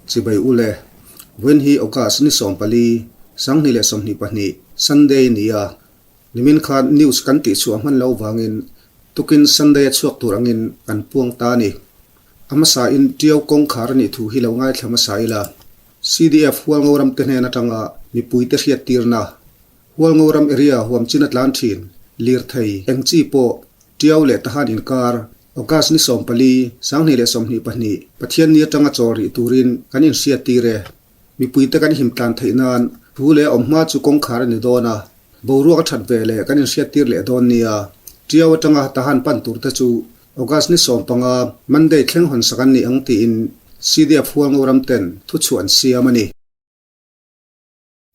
Chibai ule, Vawiin hi August ni 14, 2022, Sunday ni a, nimin khan news kan tihchhuah hman loh vangin tukin Sunday a chhuak tur angin kan puang ta a ni. A hmasain Tiau kawngkhar a nih thu hi lo ngaithla hmasa ila, CDF Hualngoram te hnen atanga mipuite hriattirna, Hualngoram area huam chin a tlan thin, lirthei, eng chi pawh, Tiau leh Tahan inkar, August ni 14, 2022, Pathian ni atanga chawl rih turin kan inhriattir e. Mipuite kan him tlan theih nan thu leh awm hma chu kawngkhar a ni dawn a, boruak a that ve leh kan inhriattir leh dawn nia. Tiau atanga Tahan pan tur te chu August ni 15, Monday thleng hawnsak an ni ang tiin CDF Hualngoram ten thuchhuah an siam a ni.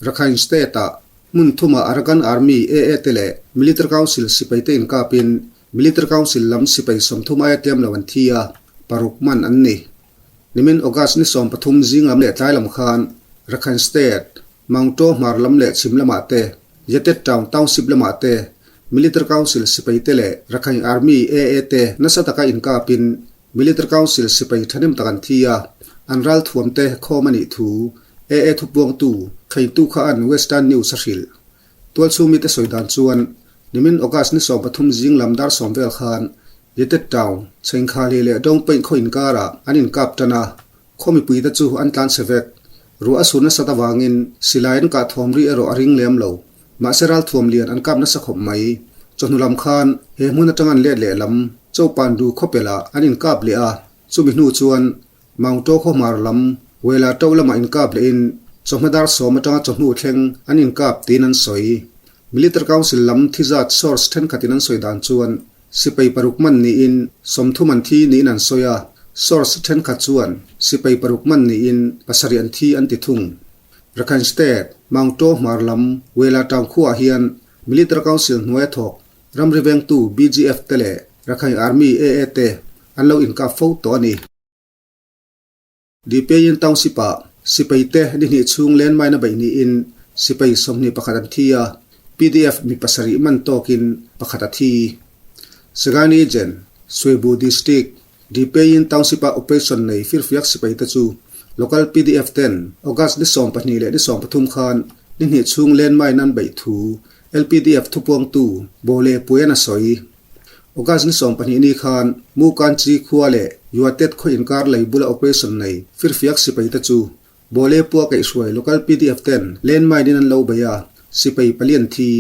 Rakhine State-ah hmun thumah Arakan Army, AA, te leh Military Council sipaite inkapin Military Council lam sipai 30 aia tlem lo an thi a, paruk man an ni. Nimin August ni 13 zing lam leh tlai lam khan Rakhine State, Maungtaw hmar lam leh chhim lamah te, Yatet Town Township lamah te Military Council sipaite leh Rakhine Army, AA, te nasa taka inkapin Military Council sipai thahnem tak an thi a, an ralthuamte khawm a nih thu AA thupuangtu Kheintu kha an Western News a hrilh. Tualchhung mite sawi dan chuan nimin August ni 13 zing lam dar 10 vel khan Yetet Town, Chhengkhali leh Dongpeih khaw inkarah an inkap tan a, khaw mipuite chu an tlan chhe vek. Ruah a sur nasat avangin silai an kah thuam ri erawh a ring lem lo. Mahse ralthuam lian an kap nasa khawp mai. Chawhnu lam khan he hmun atang an let leh lam Chopandu khawpelah an inkap leh a, chumi hnu chuan Mount Aw khawhmar lam Wela to lamah inkap lehin chawhma dar 10 atanga chawhnu thleng an inkap tiin an sawi. Military Council lam thizat source thenkhatin an sawi dan chuan sipai paruk man niin 30 an thi niin an sawi a, source thenkhat chuan sipai paruk man niin pasarih an thi an ti thung. Rakhine State, Mount Aw hmar lam Wela town khuaah hian Military Council hnuaia thawk ramri vengtu BGF te leh Rakhine Army AA te an lo inkap fo tawh a ni. Dipeyin Township-ah sipai te ni hnih chhung landmine a beih niin sipai 21 an thi a, PDF mi pasarih man tawkin pakhat a thi. Sagaing Region, Swebu District, Dipeyin Township-a operation nei firfiak sipai te chu local PDF ten August ni 12 leh ni 13 khan ni hnih chhung landmine an beih thu LPDF thupuangtu Bawle Puian a sawi. August ni 12 ni khan Mu Kan Chi khua leh Yuatet khaw inkar lei bula operation nei firfiak sipai te chu Bawle Pua kaihhruai local PDF ten landmine in an lo bei a, sipai pali an thi.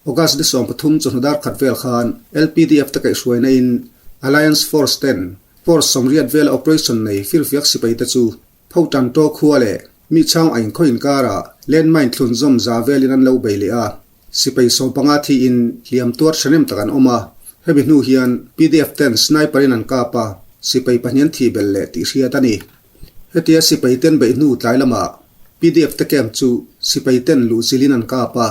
August ni 13 chawhnu dar khat vel khan LPDF te kaihhruaina in Alliance Force ten force 80 vela operation nei firfiak sipai te chu Photan to khua leh mi chhang a inkhaw inkarah landmine thlun zawm za velin an lo bei leh a, sipai 15 thi in hliam tuar thahnem tak an awm a, hemi hnu hian PDF ten sniper in an kap a, sipai pahnih an thih belh leh tih hriat a ni. Hetia sipai ten beih hnu tlai lamah PDF te camp chu sipai ten luh chilhin an kap a,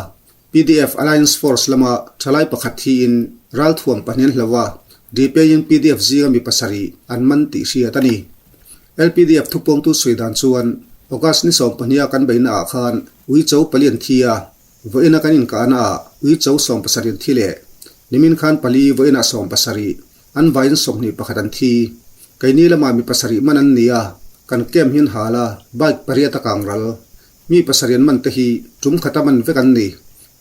PDF Alliance Force lama thalai pakhat thiin ralthuam pahnih an hlo a, Dipeiin PDF zinga mi pasarih an man tih hriat a ni. LPDF thupuangtu sawi dan chuan August ni 12 a kan beihna ah khan uicho pali an thi a, vawiin a kan inkahna ah uicho 70 an thi leh nimin khan pali vawiin ah 70 an vaiin 21 an thi. Keini lamah mi pasarih man an ni a, kan camp hi an hal a, bike pariat a kang ral. Mi pasarih an man te hi tum khata man vek an ni.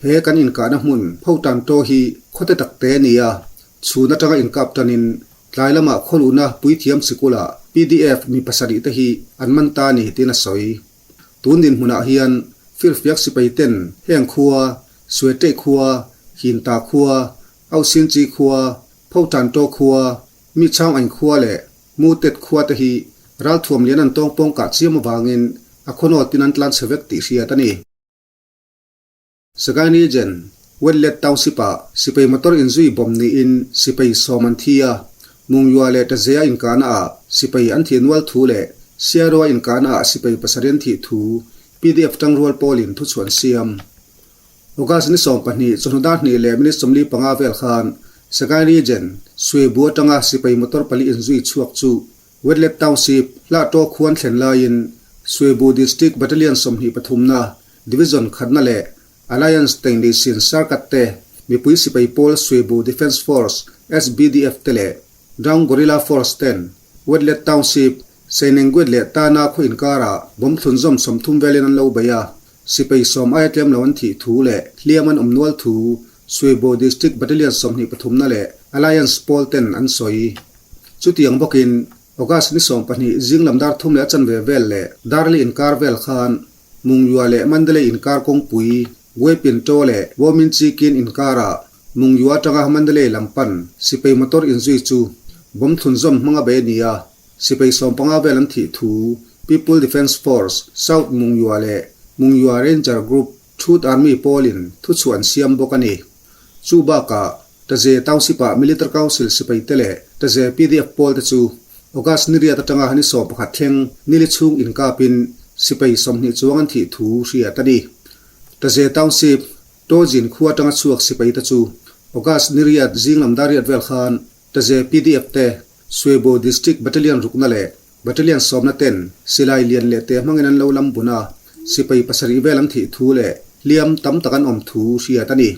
He kan inkahna hmun Photan to hi khawte tak te a ni a, chhun atanga inkap tanin tlai lamah khawluhna puithiam sikula PDF mi pasarih te hi an man ta a ni tiin a sawi. Tun dinhmunah hian firfiak sipai ten heng khua, Suetei khua, Hinta khua, Ausinchi khua, Photan to khua, mi chhang ain khua leh Mutet khua te hi ralthuam lian an tawng pawng kah chiam avangin a khawnawtin an tlan chhe vek tih hriat a ni. Sagaing Region, Wetlet Township-ah sipai motor inzui bawm niin sipai 10 an thi a, Mungyua leh Tazea inkahnaah sipai an thih nual thu leh Siaroa inkahnaah sipai pasarih an thih thu PDF tangrual pawlin thuchhuah an siam. August ni 12 chawhnu dar hnih leh minute 45 vel khan Sagaing Region, Swebu atanga sipai motor pali inzui chhuak chu Wetlet Township, Hlahtaw khuan thlen laiin Swebu District Battalion 23na Division khatna leh Alliance Tengleisin Sarkat te mipui sipai pawl Swebu Defence Force, SBDF, te leh Down Gorilla Force ten Wetlet Township, Seinenguet leh Tana khaw inkarah bomb thlunzawm 30 velin an lo bei a, sipai sawm aia tlem lo an thih thu leh hliam an awm nual thu Suibo District Battalion 23 na leh Alliance pawl ten an sawi. Chutiang bawkin August ni 12 zinglam dar thum leh a chanve vel leh Darli inkar vel khan Mungyua leh Mandalay inkar kawngpui Guepin To leh Womin Chi Kin inkarah Mungyua atanga Mandalay lam pan sipai motor inzui chu bomb thlunzawm hmang a bei a ni a, sipai 15 vel an thih thu People Defence Force, South Mungyua leh Mungyua Ranger Group, Truth Army pawlin thuchhuah an siam bawk a ni. Chu bakah Taze Township-ah Military Council sipaite leh Taze PDF pawlte chu August ni riat atanga ni 11 thleng nili chhung inkapin sipai 20 chuang an thih thu hriat a ni. Taze Township, Tojin khua atanga chhuak sipaite chu August ni riat zinglam dar riat vel khan Taze PDF te Suebo District Battalion rukna leh Battalion sawmna ten silai lian leh te hmangin an lo lam bun a, sipai pasarih vel an thih thu leh hliam tam tak an awm thu hriat a ni.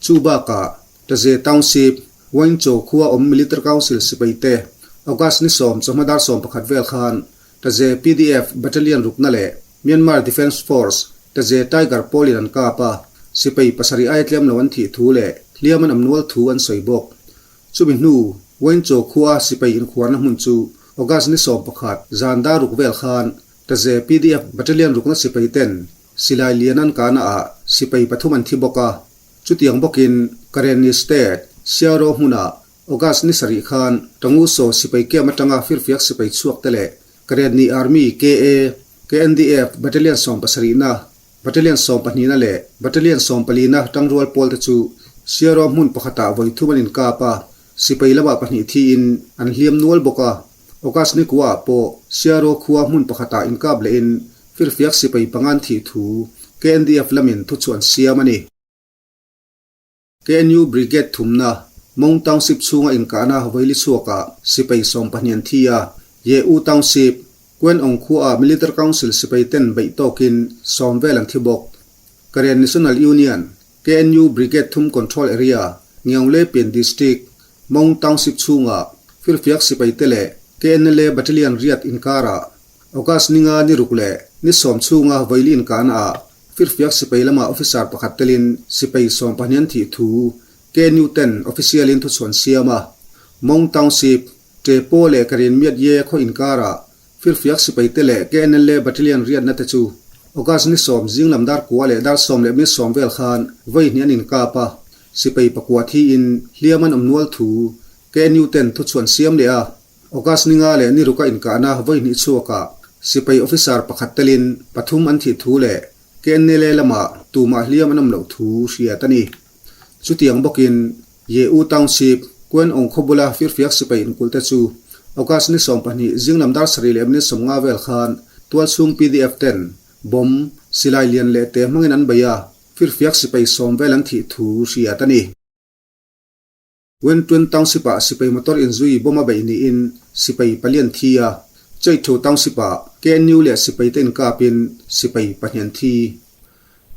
Chu bakah Taze Township, Wainchaw khua awm Military Council sipai te August ni 10 chawhma dar 11 vel khan Taze PDF Battalion rukna leh Myanmar Defence Force Taze Tiger pawlin an kap a, sipai pasarih aia tlem lo an thih thu leh hliam an awm nual thu an sawi bawk. Chumi hnu, Wainchaw khua sipai inkhuarna hmun chu August ni 11 zan dar ruk vel khan Taze PDF Battalion rukna sipai ten silai lian an kahna ah sipai pathum an thi bawk a. Chutiang bawkin Karenni State, Siaro hmunah August ni sarih khan Tanguso sipai camp atanga firfiak sipai chhuak te leh Karenni Army KA, KNDF Battalion 70na, Battalion 12na leh Battalion 14na tangrual pawl te chu Siaro hmun pakhatah vawi thum an inkap a, sipai lamah pahnih thiin an hliam nual bawk a. August ni kuaah pawh Siaro khua hmun pakhatah inkap lehin firfiak sipai pangan thih thu KNDF lamin thuchhuah an siam a ni. KNU Brigade thumna Mong Township chhunga inkahna vawi li chhuakah sipai 12 an thi a, Ye U Township, Kuen Ong khuaah Military Council sipai ten beih tawkin 10 vel an thi bawk. Karen National Union, KNU Brigade thum Control Area, Ngiawngle Pian District, Mong Township chhunga firfiak sipai te leh KNLA Battalion riat inkarah August ni nga ni ruk leh ni 10 chhunga vawi li inkahna ah Firfiak sipai lama officer pakhat telin sipai 12 an thih thu KNU ten official in thuchhuan siam a. Mong Township, Ṭepaw leh Karen Miat Ye khaw inkarah Firfiak sipai te leh KNLA Battalion riatna te chu August ni 10 zinglam dar kua leh dar 10 leh minute 10 vel khan vawi hnih an inkap a, sipai pakua thiin hliam an awm nual thu KNU ten thuchhuan siam leh a. August ni nga leh ni ruka inkahna vawi hnih chhuakah sipai officer pakhat telin pathum an thih thu leh KNLA lamah tumah hliam an awm loh thu hriat a ni. Chutiang bawkin Ye U Township, Kuen Ong khaw bula firfiak sipai inkulh te chu August ni 12 zinglam dar sarih leh minute 50 vel khan tualchhung PDF ten bomb, silai lian leh te hmangin an bei a, firfiak sipai 10 vel an thih thu hriat a ni. Wentuen Township-ah sipai motor inzui bomb a beih niin sipai pali an thi a, Chaitho Township-ah KNU leh sipai te inkapin sipai pahnih an thi.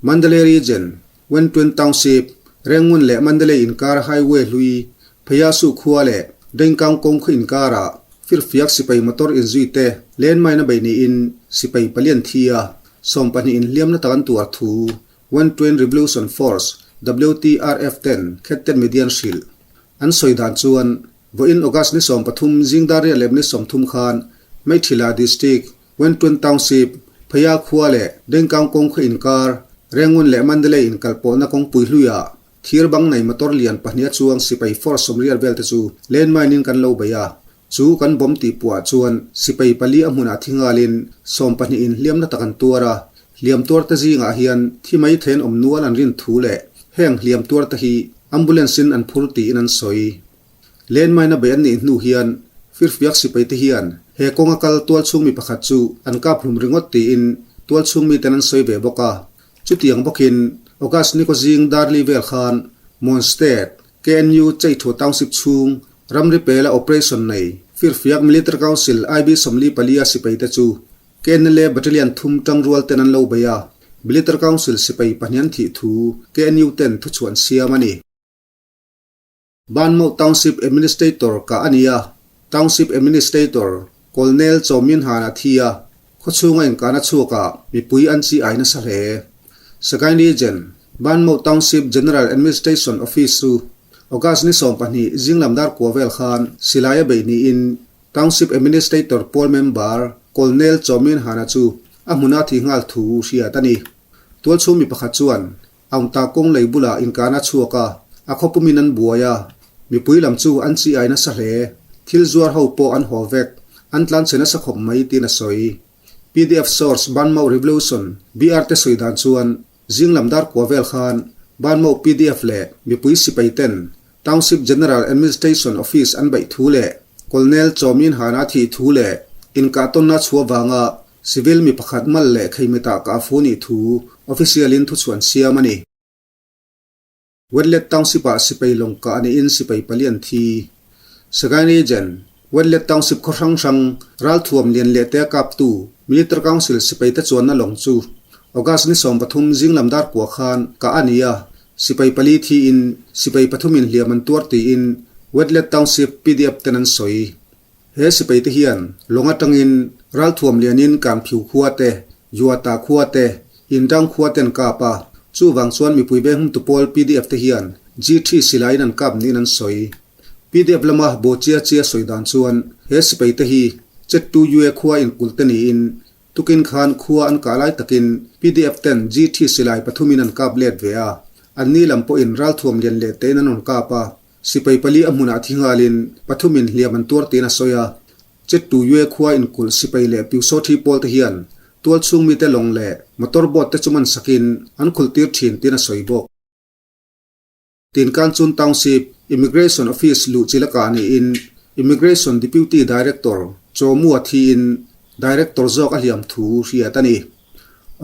Mandalay Region, Wentuen Township, Rengun leh Mandalay inkar highway hlui, Phayasu khua leh Dengkang kawng khaw inkarah firfiak sipai motor inzui te landmine a beih niin sipai pali an thi a, 12 in hliamna tak an tuar thu Wentuen Revolution Force, WTRF, ten Khettet Media an hrilh. An sawi dan chuan, vawiin August ni 13 zing dar riat leh minute 30 khan Meiṭhila District, Wentuen Township, Phaya khua leh Dengkang kawng khaw inkar, Rengun leh Mandalay inkalpawhna kawngpui hluiah thir bang nei motor lian pahnih a chuang sipai force 80 vel te chu landmine in kan lo bei a. Chu kan bomb tih puah chuan sipai pali a hmunah thi ngalin 12 in hliamna tak an tuar a, hliam tuar te zingah hian thi mai then awm nual an rin thu leh heng hliam tuar te hi ambulance in an phur tiin an sawi. Landmine a bei an nih hnu hian firfiak sipai te hian he kawnga kal tualchhung mi pakhat chu an kap hlum ringawt tiin tualchhung miten an sawi ve bawk a. Chutiang bawkin August ni kawzing Darli vel khan Mon State, KNU Chaithu Township chhung ramri pela operation nei firfiak Military Council IB 44 a sipai te chu KNLA Battalion thum tangrual ten an lo bei a, Military Council sipai pahnih an thih thu KNU ten thuchhuah an siam a ni. Banmauh Township Administrator ka a ni a, Township Administrator. Colonel Chaw Min Han a thi a, khawchhunga inkahna chhuakah mipui an chi ai nasa hle. Sagaing Region, Banmo Township General Administration Office chu August ni 12 zinglam dar kua vel khan silai a beih niin Township Administrator pawl member Colonel Chaw Min Han-a chu a hmuna thih nghal thu hriat a ni. Tualchhung mi pakhat chuan Aungta kawng lei bulah inkahna a chhuak a, a khawpumin an buai a, mipui lam chu an chi ai nasa hle. Thil zuar ho pawh an haw vek, an tlanchhe nasa khawp mai tiin a sawi. Pdf source Banmau Revolution BR te sawi dan chuan zinglam dar kua vel khan Banmau pdf leh mipui sipai ten Township General Administration Office an baih thu leh Colonel Chaw Min Hana thih thu leh inkahtawnna chhuah vanga civil mi pakhat mal leh kheimitah ka a fu nih thu official in thuchhuan siam a ni. Wetlet Township-ah sipai lawng kah niin sipai pali an thi. Sagaing Region, Wetlet Township khaw hrang hrang ralthuam lian leh te a kaptu Military Council sipai te chuanna lawng chu August ni 13 zinglam dar kua khan kah a ni a, sipai pali thiin sipai pathumin hliam an tuar tiin Wetlet Township pdf ten an sawi. He sipai te hian lawng atangin ralthuam lianin Kanphiu khua te, Yuata khua te, Indang khua te an kap a, chuvang chuan mipui veng humtu pawl pdf te hian G3 silaiin an kap niin an sawi. Pdf lama Bo Chia Chia sawi dan chuan he sipai te hi Chettu Yue khua inkulh te niin tukin khan khua an kah lai takin pdf ten G3 silai pathumin an kap let ve a, anni lam pawhin ralthuam lian leh tein an rawn kap a. Sipai pali a hmunah thi nghalin pathumin hliam an tuar tiin a sawi a. Chettu Yue khua inkulh sipai leh Pyusawthi pawl te hian tual chhung mite lawng leh motor boat te chu man sakin an khulh tir thin tiin a sawi bawk. Tinkanchun Township Immigration Office luh chi lakah niin Immigration Deputy Director Chaw Mua thiin Director zawk a hliam thu hriat a ni.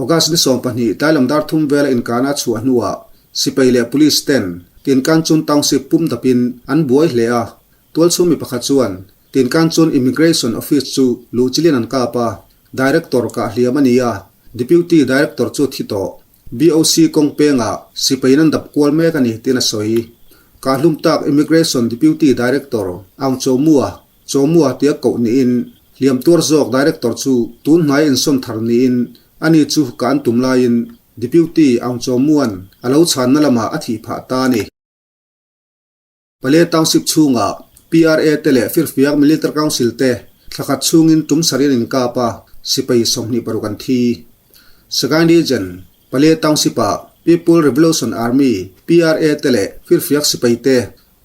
August ni 12 tlailam dar thum vela inkahna a chhuah hnuah sipai leh police ten Tinkanchun Township pum dapin an buai hle a, tualchhung mi pakhat chuan Tinkanchun Immigration Office chu luh chilin an kap a, Director kah hliam a ni a, Deputy Director chu thi tawh. BOC kawng pengah sipaiin an dap kual mek a ni tiin a sawi. Kah hlum tak Immigration Deputy Director Aung Chaw Mua Chawmua tia koh niin hliam tuar zawk Director chu tun hnai insawn thar niin ani chu ka an tum laiin Deputy Aung Chawmua'n a lo chhanna lamah a thih phah ta a ni. Pale Township chhungah PRA te leh Firfiak Military Council te thlakhat chhungin tum sarih an inkap a, sipai 26 an thi. Sagaing Region, Pale Township-ah People Revolution Army, PRA, te leh Firfiak sipai te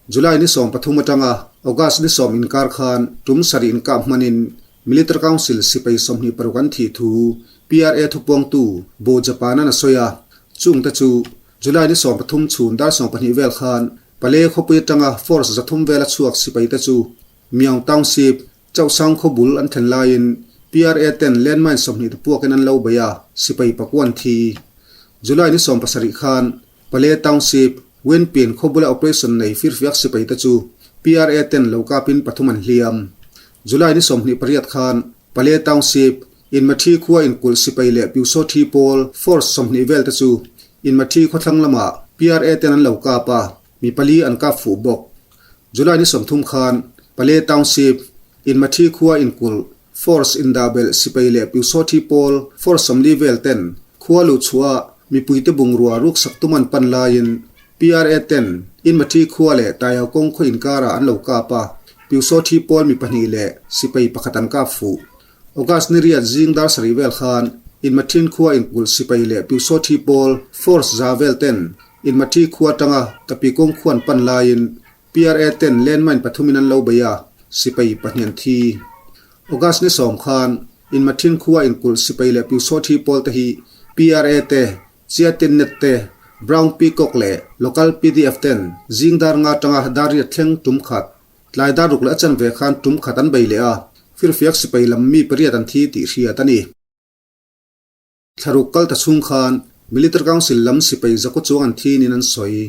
July ni 13 atanga August ni 10 inkar khan tum sarih inkap hmanin Military Council sipai 26 an thih thu PRA thupuangtu Bo Japan-an a sawi a. Chungte chu July ni 13 chhun dar 12 vel khan Pale khawpui atanga force 300 vela chhuak sipaite chu Myaung Township, Chausang khaw bul an thlen laiin PRA ten landmine 20 te puakin an lo bei a, sipai pakuan thi. July ni 17 khan Pale Township, Winpin khaw bula operation nei firfiak sipai te chu PRA ten lo kapin pathum an hliam. July ni 28 khan Pale Township, Inmathi khua inkulh sipai leh Pyusawthi pawl force 20 vel te chu Inmathi khawthlang lamah PRA ten an lo kap a, mi pali an kap fuh bawk. July ni 30 khan Pale Township, Inmathi khua inkulh force indahbelh sipai leh Pyusawthi pawl force 40 vel ten khua luh chhuah mipuite bungrua ruksak tum an pan laiin PRA ten Inmathi khua leh Taiau kawng khaw inkarah an lo kap a, Pyusawthi pawl mi pahnih leh sipai pakhat an kap fuh. August ni riat zing dar sarih vel khan Inmathin khua inkulh sipai leh Pyusawthi pawl force za vel ten Inmathi khua atanga Tapi kawng khuan pan laiin PRA ten landmine pathumin an lo bei a, sipai pahnih an thi. August ni 10 khan Inmathin khua inkulh sipai leh Pyusawthi pawl te hi PRA te, Chiatin Net te, Brown Peacock leh Local pdf ten zing dar nga atanga dar riat thleng tum khat, tlai dar ruk leh a chanve khan tum khat an bei leh a, firfiak sipai lam mi pariat an thi tih hriat a ni. Thlaruk kal ta chhung khan Military Council lam sipai zakua chuang an thi niin an sawi.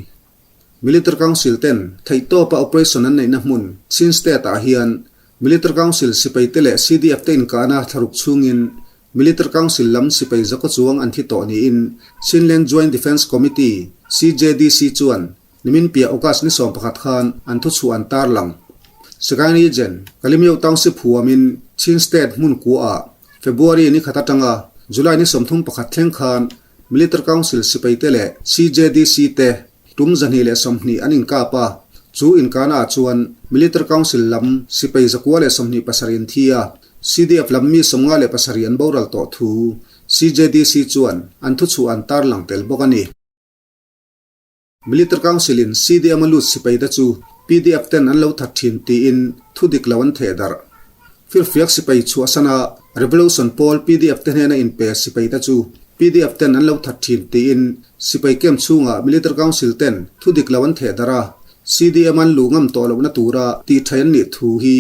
Military Council ten theihtawpa operation an neihna hmun Chin State ah hian Military Council sipai te leh CDF te inkahna thlaruk chhungin Military Council lam sipai zakua chuang an thi tawh niin Chinland Joint Defence Committee, CJDC, chuan nimin piah August ni 11 khan an thuchhuah an tarlang. Sagaing Region, Kalemyo Township huamin Chin State hmun kuaah February ni khat atanga July ni 31 thleng khan Military Council sipaite leh CJDC te tum 220 an inkap a, chu inkana ah chuan Military Council lam sipai 127 an thi a, CDF lam mi 57 an boral tawh thu CJDC chuan an thuchhuah an tarlang tel bawk a ni. Military Council in CDM a lut sipai te chu PDF ten an lo that thin tiin thu dik lo an theh darh. Firfiak sipai chhuahsana Revolution pawl PDF te hnena inpe sipai te chu PDF ten an lo that thin tiin sipai camp chhungah Military Council ten thu dik lo an theh darh a, CDM an luh ngam tawh lohna tura tih thaih an nih thu hi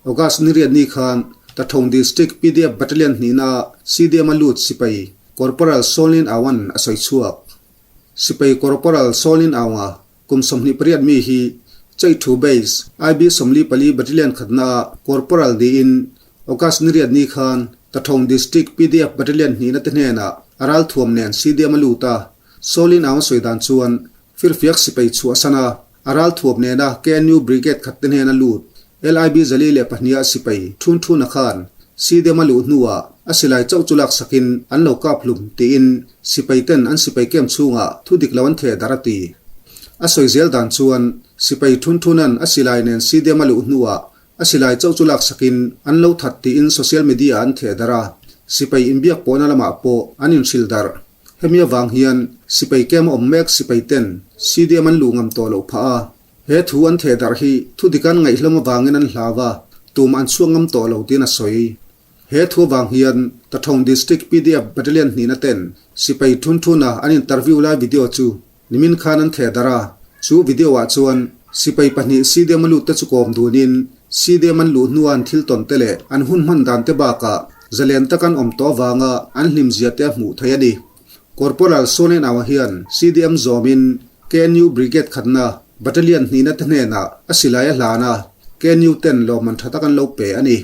August ni riat ni khan Tathong District PDF Battalion hnihna CDM a lut sipai Corporal Solin Awan a sawi chhuak. Sipai Corporal Solin Aunga kum 28 mi hi Cheithu Base, IB 44 Battalion khatna Corporal niin August ni riat ni khan Tathong District PDF Battalion hnihna te hnenah a ral thuam nen CDM a lut a. Solin Aung sawi dan chuan firfiak sipai chhuahsan a, a ral thuam nena KNU Brigade khat te hnena lut LIB 402 ah sipai thun thuna khan CDM a luh hnuah a silai chauh chu laksakin an lo kap hlum tiin sipai ten an sipai camp chhungah thu dik lo an theh darh a ti. A sawi zel dan chuan sipai thun thunan a silai nen CDM a luh hnuah a silai chauh chu laksakin an lo that tiin social media an theh darh a, sipai inbiak pawhna lamah pawh an inhrilh darh. Hemi avang hian sipai camp a awm mek sipai ten CDM an luh ngam tawh loh phah a. He thu an theh darh hi thu dik an ngaihhlawm avangin an hlau a, tum an chhuak ngam tawh lo tiin a sawi. He thu avang hian Tathong District PDF Battalion hnihna ten sipai thun thuna an interview lai video chu nimin khan an theh darh a, chu video ah chuan sipai pahnih CDM a lut te chu kawm dunin CDM an luh hnua an thil tawn te leh an hun hman dan te bakah zalen tak an awm tawh avanga an hlim zia te a hmuh theih a ni. Corporal Sonen Awa hian CDM zawmin KNU Brigade khatna Battalion hnihna te hnenah a silai a hlan a, KNU ten lawmman tha tak an lo pe a ni.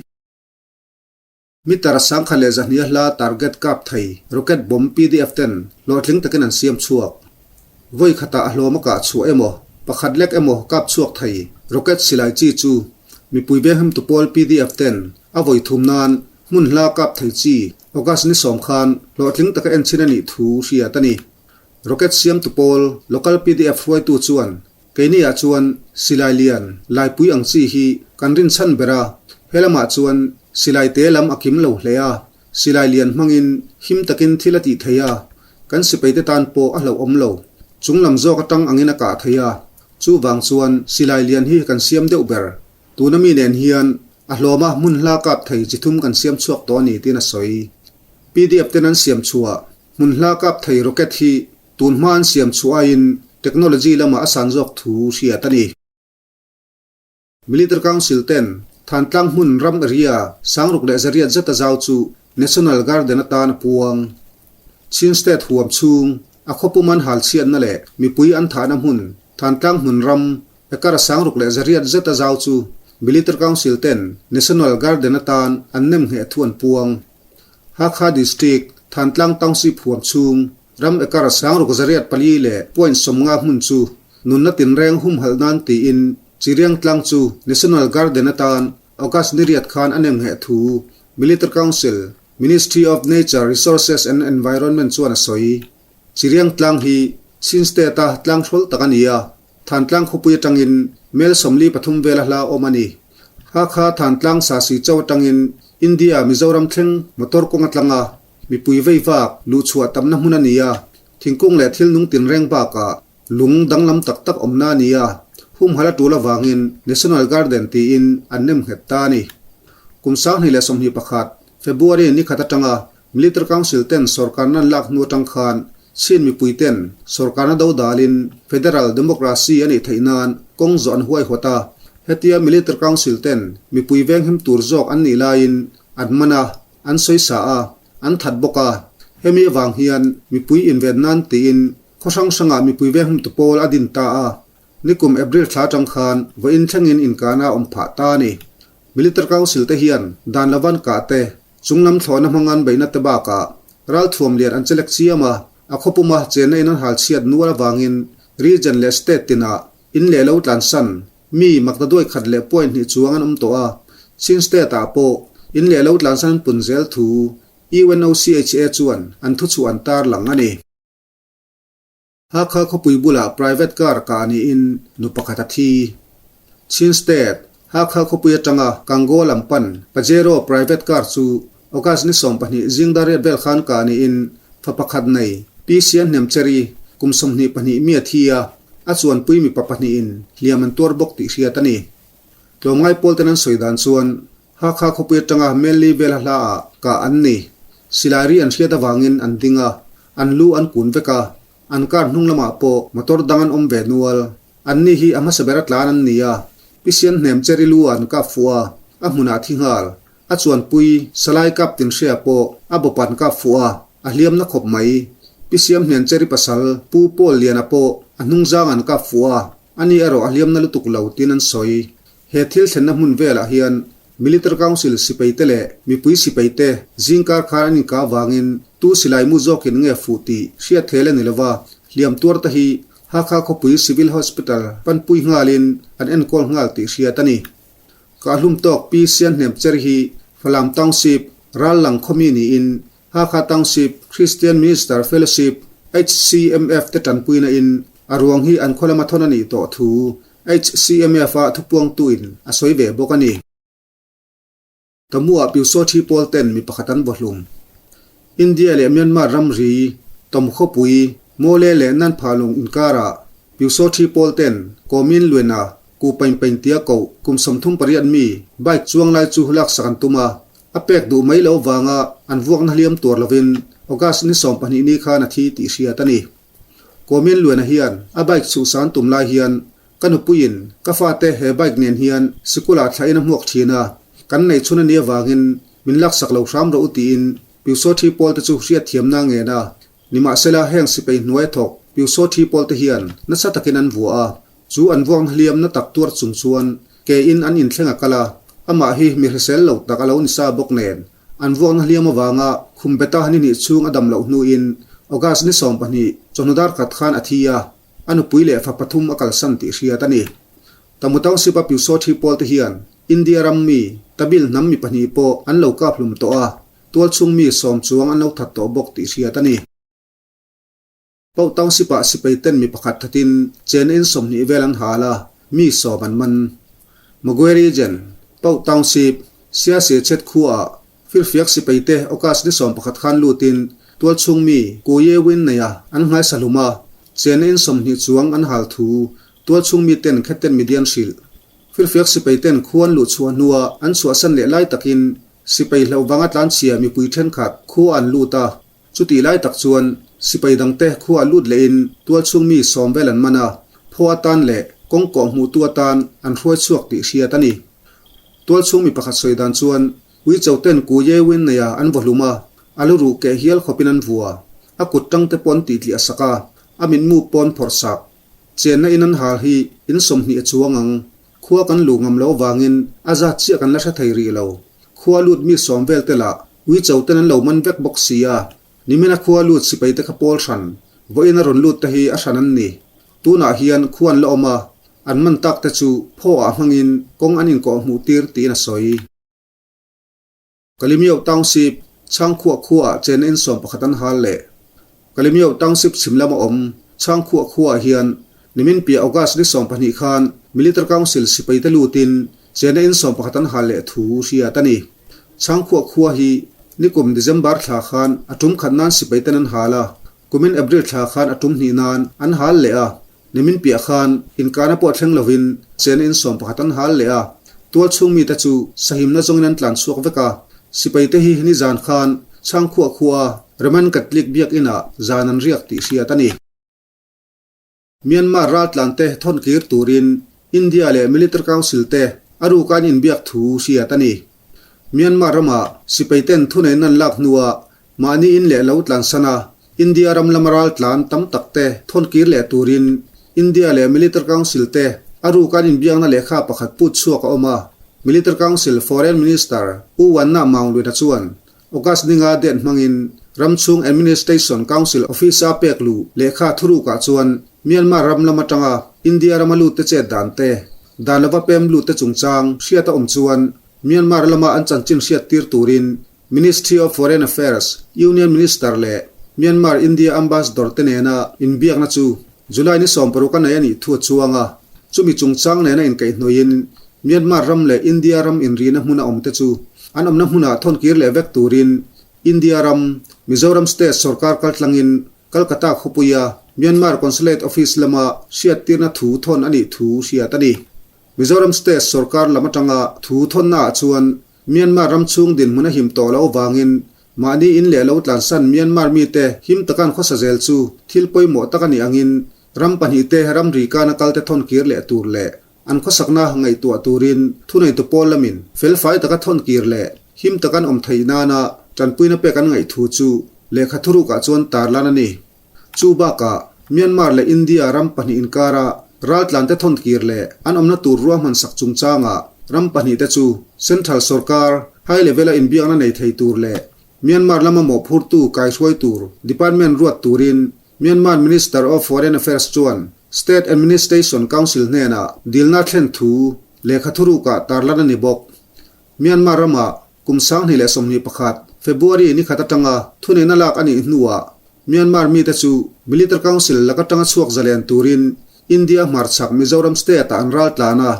Meter 1100 a hla target kap thei rocket bomb PDF ten hlawhtling takin an siam chhuak. Vawi khatah a hlawm a kah chhuah emaw, pakhat lek emaw kap chhuak thei rocket silai chi chu mipui venghimtu pawl PDF ten a vawi thum nan hmun hla kap thei chi August ni 10 khan hlawhtling taka enchhin a nih thu hriat a ni. Rocket siamtu pawl local PDF hruaitu chuan keini ah chuan silai lian laipui ang chi hi kan rinchhan ber a, helamah chuan silai te lam a kim lo hle a, silai lian hmangin him takin thil a tih thei a, kan sipai te tan pawh a hlauhawm lo. Chung lam zawk atang angin a kah thei a, chuvang chuan silai lian hi kan siam deuh ber. Tuna mi nen hian a hlawma hmun hla kap thei chi thum kan siam chhuak tawh a ni tiin a sawi. PDF ten an siam chhuah hmun hla kap thei rocket hi tun hma an siam chhuah aiin technology lamah a san zawk thu hriat a ni. Military Council ten Thantlang hmun ram area 6800 zeta zau chu National Garden atan a puang. Chin State huam chhung a khawpum an hal chhiatna leh mipui an thahna hmun Thantlang hmun ram Acre 6800 zeta zau chu Military Council ten National Garden atan an nem ngheh thu an puang. Hakha District, Thantlang Township huam chhung ram acre 6804.50 hmun chu nunna tinreng humhalh nan tiin Chiriang tlang chu National Garden atan August ni riat khan a nem ngheh thu Military Council, Ministry of Nature Resources and Environment chuan a sawi. Chiriang tlang hi Chin State-a tlang hrawl tak a ni a, Thantlang khawpui atangin mel 43 vela hla awm a ni. Hakha Thantlang Sasi Cho atangin India Mizoram thleng motor kawng a tlang a, mipui vei vak luhchhuah tamna hmun a ni a, thingkung leh thil nung tinreng bakah lung danglam tak tak awmna a ni a, humhalh a tul avangin National Garden tiin an nem nghet ta a ni. Kum 2021 February ni khat atanga Military Council ten sorkarna an lak hnu atang khan Chin mipui ten sorkarna do dalin Federal Democracy a nih theih nan kawng zawh an huaihawt a, hetia Military Council ten mipui venghim tur zawk an nih laiin an man a, an sawi sa a, an that bawk a. Hemi avang hian mipui inven nan tiin khaw hrang hrangah mipui venghim tu pawl a din ta a, nikum April thla atang khan vawiin thlengin inkahna a awm phah ta a ni. Military Council te hian dan lovan kah te Chunglam thlawhna hmangan beihna te bakah ralthuam lian an chelek chiam a, a khawpuma chenna in an hal chhiat nual avangin region leh state tinah in leh lo tlansan Mi maktaduai khat leh point hnih chuang an awm tawh a, Chin State-ah pawh in leh lo tlansan an pun zel thu UNOCHA chuan an thuchhuah an tarlang a ni. Hakha khawpui bulah private car kah niin nu pakhat a thi. Chin State, Hakha khawpui atanga Kangaw lam pan Pajero private car chu August ni 20 zing dar riat vel khan kah niin fa pakhat nei Pi Sianhnemcheri kum 22 mi a thi a, a chuanpui mipa pahnihin hliam an tuar bawk tih hriat a ni. Tlawmngai pawl ten an sawi dan chuan Hakha khawpui atanga Melli vela hla ah kah an ni. Silai ri an hriat avangin an ding a, an lu an kun vek a, an car hnung lamah pawh motor dang an awm ve nual. Anni hi a hmasa bera tlan an ni a, Pisian hnem cheri lu ah an kap fuh a, a hmunah thi nghal. A chuanpui Salai kap tinhria pawh a bawp an kap fuh a, a hliamna khawp mai. Pisiam hnen cheri pasal Pu Paul Liana pawh a hnungzang an kap fuh a, ani erawh a hliamna lutuk lo tiin an sawi. He thil thlenna hmun velah hian Military Council sipaite leh mipui sipaite zingkar khan an inkah avangin tu silai mu zawkin nge fuh tih hriat thel a ni lova, hliam tuarte hi Hakha khawpui Civil Hospital panpui nghalin an enkawl nghal tih hriat a ni. Kahlum tawk Pi Sianhnemcher hi Falam Township, Rallang khawmi niin Hakha Township Christian Minister Fellowship, HCMF, te tanpuina in a ruang hi an khaw lama thawn a nih tawh thu HCMF a thupuangtu in a sawi ve bawk a ni. Tamu ah Pyusaw thi pawl ten mi pakhat an vaw hlum. India leh Myanmar ramri, Tamu khawpui, Mawle leh Nanphalung inkarah Pyusaw thi pawl ten Kawmin Luena ku pain pain tia koh kum 38 mi bike chuang lai chu laksak an tum a, A pek duh mai lo vanga an vuakna hliam tuar lovin August ni 12 ni khan a thi tih hriat a ni. Kawmin Luena hian a bike chhuhsan tum lai hian ka nupuiin ka fate he bike nen hian sikul ah thlahin a hmuak thin a, kan neih chhun a nih avangin min laksak lo hram rawh u tiin Pyusaw thi pawl te chu hriatthiamna ngen a. Nimahsela heng sipai hnuai thawk Pyusaw thi pawl te hian nasa takin an vuah a, Chu an vuakna hliam na tak tuar chung chuan ke in an inthleng a kal a, amah hi mi hrisel lo tak a lo ni sa bawk nen, an vuakna hliam avanga khum beta ni hnih chhung a dam loh hnuin August ni 12 chawhnu dar khat khan a thi a, a nupui leh fa pathum a kalsan tih hriat a ni. Tamu Township a Pyusaw thi pawl te hian India ram mi Tamil hnam mi pahnih pawh an lo kap hlum tawh a, tualchhung mi sawm chuang an lo that tawh bawk tih hriat a ni. Pauh Township ah sipai ten mi pakhat thatin chen in 20 vel an hal a, mi sawm an man. Magwe Region, Pauh Township, Siasi Chet khua ah firfiak sipai te August ni 11 khan lutin tualchhung mi Ku Ye Win neia an nghaisa hlum a, chen in 20 chuang an hal thu tualchhung mi ten khetten media an hrilh. Firfiak sipai ten khua an luh chhuah hnua an chhuahsan leh lai takin sipai hlauh vanga tlanchhia mipui thenkhat khua an lut a, Chutih lai tak chuan sipai dangte khua lut lehin tualchhung mi sawm vel an man a, phaw atan leh kawng kawh hmuhtu atan an hruai chhuak tih hriat a ni. Tualchhung mi pakhat sawi dan chuan Uicho ten ku ye win neia an vaw hlum a, a lu ruh keh hial khawpin an vua, a kut tangte pawh an tih tliah sak a, a mitmu pawh an phawrh sak. Chenna in an hal hi in 20 a chuang ang. Khua kan luh ngam loh avangin a zat chiah kan la hre thei rih lo. Khua lut mi sawm vel te lah Uicho ten an lo man vek bawk si a, nimina khua lut sipai te kha pawl hran, vawiin a rawn lut te hi a hran an ni. Tunah hian khua an la awm a, an man tak te chu phaw ah hmangin kawng an inkawh hmuh tir tiin a sawi. Kalimio Township, Chhangkhuah khua ah chenna in 11 an hal leh. Kalimio Township chhim lama awm Chhangkhuah khua ah hian nimin piah August ni 12 khan Military Council sipai te lutin Chena in 11 an hal leh thu hriat a ni. Chhangkhuah khua hi nikum December thla khan a tum khat nan sipai ten an hal a, kumin April thla khan a tum hnih nan an hal leh a, nimin piah khan inkahna pawh thleng lovin chena in 11 an hal leh a, tualchhung mite chu sahimna zawngin an tlan chhuak vek a, sipai te hi nizan khan Chhangkhuah khua Roman Catholic biakinah zan an riak tih hriat a ni. Myanmar raltlante thawn kir turin India leh Military Council te a ruka an inbiak thu hriat a ni. Myanmar rama sipaiten thuneihna an lak hnuah mahni in leh lo tlansan a, India ram lama raltlan tam tak te thawn kir leh turin India leh Military Council te a ruka an inbiakna lehkha pakhat put chhuak a awm a. Military Council Foreign Minister U Wanna Maung Lwina chuan August ninga date hmangin ramchhung Administration Council Office-a pek luh lehkha thurukah chuan Myanmar ram lam atanga India rama lutte chet dan te, Dan lova pem lut te chungchang hriat a awm chuan Myanmar lama an chanchin hriat tir turin Ministry of Foreign Affairs, Union Minister leh Myanmar India Ambassador te nena inbiakna chu July ni 16 a nei a nih thu a chuang a. Chumi chungchang nena inkaihhnawihin Myanmar ram leh India ram inrihna hmuna awmte chu an awmna hmunah thawnkir leh vek turin India ram Mizoram State sawrkar kaltlangin Calcutta khawpuia Myanmar Consulate Office lama hriattirna thu thawn a nih thu hriat a ni. Mizoram State sawrkar lam atanga thu thawnnaah chuan Myanmar ram chhung dinhmun a him tawh loh avangin mahni in leh lo tlansan Myanmar mite him taka an khawsa zel chu thil pawimawh tak a nih angin ram pahnihte ramri kana kalte thawn kir leh tur leh an khawsakna ngaihtuah turin thuneitu pawl lamin felfai taka thawn kir leh him taka an awm theih nana tanpuina pek an ngaih thu chu lehkha thurukah chuan tarlan a ni. Chu bakah Myanmar leh India ram pahnih inkara raltlante thawn kir leh an awmna tur ruahman sak chungchangah ram pahnihte chu Central sorkar high level-a inbiakna nei thei tur leh Myanmar lama mawhphurtu kaihruai tur department ruat turin Myanmar Minister of Foreign Affairs chuan State Administration Council hnenah dilna thlen thu lehkha thurukah tarlan a ni bawk. Myanmar ramah kum 2021 February ni khat atanga thuneihna lak a nih hnuah Myanmar mite chu Military Council lak atanga chhuak zalen turin India hmarchhak Mizoram state-ah an ral tlan a,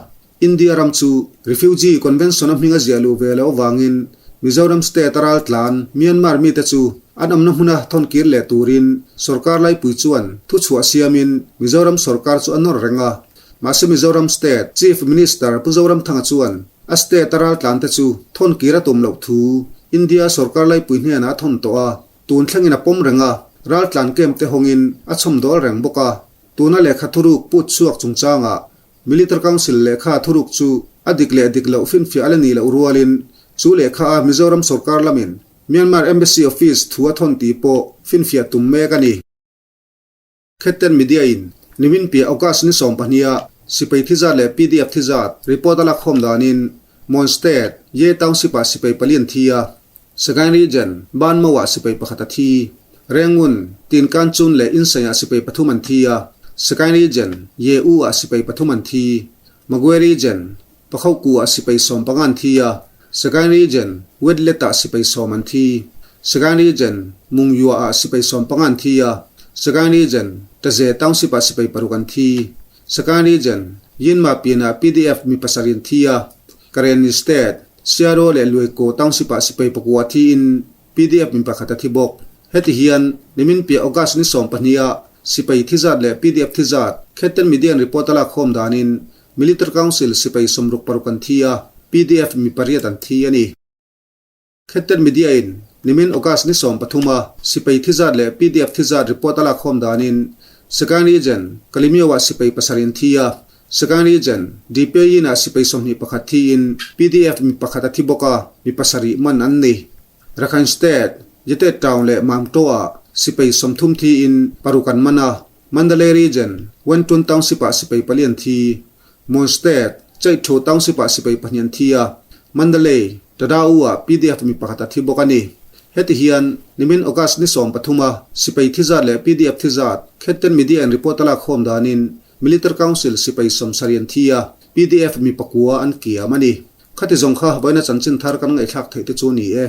India ram chu Refugee Convention-a hming a ziah luh ve loh avangin Mizoram state-a ral tlan Myanmar mite chu an awmna hmuna thawnkir leh turin sorkar laipui chuan thuchhuah siamin Mizoram sorkar chu a nawr reng a. Mahse Mizoram state Chief Minister Pu Zoramthanga chuan a state-a ral tlante chu thawnkir a tum loh thu India sorkar laipui hnenah a thawn tawh a. Tun thlengin a pawm reng a, raltlan camp te hawngin a chhawmdawl reng bawk a. Tuna lehkha thuruk put chhuak chungchangah Military Council lehkha thuruk chu a dik leh dik loh finfiah a la nih loh rualin chu lehkha a Mizoram sorkar lamin Myanmar Embassy Office thu a thawn tih pawh finfiah tum mek a ni. Khetten Media in nimin piah August ni 12 a sipai thi zat leh PDF thi zat report a lakkhawm danin Mon State, Ye Township ah sipai pali an thi a, Sagaing Region, Banmo ah sipai pakhat a thi. Rengun, Tinkanchun leh Insein ah sipai pathum an thi a, Sagaing Region, Ye U ah sipai pathum an thi. Magwe Region, Pakhoku ah sipai 15 an thi a, Sagaing Region, Wetlet ah sipai 10 an thi. Sagaing Region, Mungyua ah sipai 15 an thi a, Sagaing Region, Taze Township ah sipai paruk an thi. Sagaing Region, Yinma Pin ah PDF mi pasarih an thi a, Karenni State, Siaro leh Luaikaw Township ah sipai pakua thiin PDF mi pakhat a thi bawk. Heti hian nimin piah August ni 12 ah sipai thi zat leh PDF thi zat Khetten Media in report a lakkhawm danin Military Council sipai 66 an thi a, PDF mi pariat an thi a ni. Khetten Media in nimin August ni 13 a sipai thi zat leh PDF thi zat report a lakkhawm danin Sagaing Region, Kalemyo ah sipai pasarih an thi a, Sagaing Region, Dpyin ah sipai 21 thiin PDF mi pakhat a thi bawk a, mi pasarih man an ni. Rakhine State, Yatet Town leh Mamto ah sipai 30 thiin paruk an man a, Mandalay Region, Wentun Township ah sipai pali an thi. Mon State, Chaithu Township ah sipai pahnih an thi a, Mandalay, Tadau ah PDF mi pakhat a thi bawk a ni. Heti hian nimin August ni 13 a sipai thi zat leh PDF thi zat Khetten Media in report a lakkhawm danin Military Council sipai 70 an thi a, PDF mi pakua an kiam a ni. Khati zawng kha vawiina chanchin thar kan ngaihthlak theih te chu a ni e.